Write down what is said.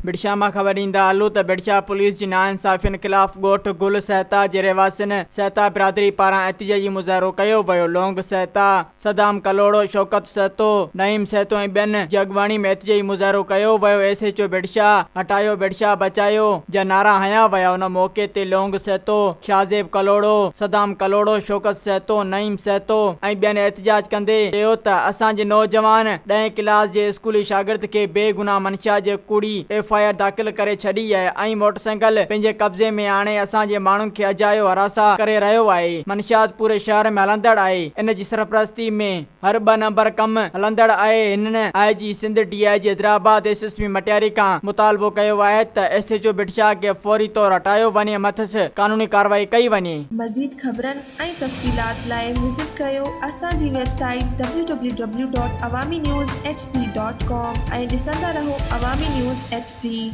ڀٽشاهه مان خبر ڏيندا هلون ته ڀٽشاهه پوليس جي ناانصافين خلاف ڳوٺ گل سهتا جي رهواسين سهتا برادري پاران احتجاجي مظاهرو ڪيو ويو لونگ سهتا، صدام ڪلهوڙو، شوڪت سهتو، نعيم سهتو ۽ ٻين جي اڳواڻي ۾ احتجاجي مظاهرو ڪيو ويو ايس ايڇ او ڀٽشاهه هٽايو ڀٽشاهه بچايو جا نعرا هنيا ويا ان موقعي تي لونگ سهتو، شاهزيب ڪلهوڙو، صدام ڪلهوڙو، شوڪت سهتو، نعيم سهتو ۽ ٻين احتجاج ڪندي چيو ته اسان جي نوجوان ڏهين ڪلاس جي اسڪولي شاگرد کي بي گناهه منشا جي ڪوڙي ايف I R داخل ڪري ڇڏي آهي ۽ موٽرسائيڪل پنهنجي قبضي ۾ آڻي اسان جي ماڻهن کي اجايو هراسان ڪري رهيو آهي منشيات پوري شهر ۾ هلندڙ آهي ان جي سرپرستي ۾ هر ٻه نمبر ڪم هلندڙ آهي هنن I G Sindh D I G Hyderabad S S P Matiari کان مطالبو ڪيو آهي ته ايس ايڇ او ڀٽشاهه کي فوري طور هٽايو وڃي مٿس قانوني ڪارروائي ڪئي وڃي. مزيد خبرن ۽ تفصيلات لاء وزٽ ڪريو اسان جي website W W W dot Awami news H D dot com ۽ ڏسندا رهو عوامي نيوز ايڇ ڊي.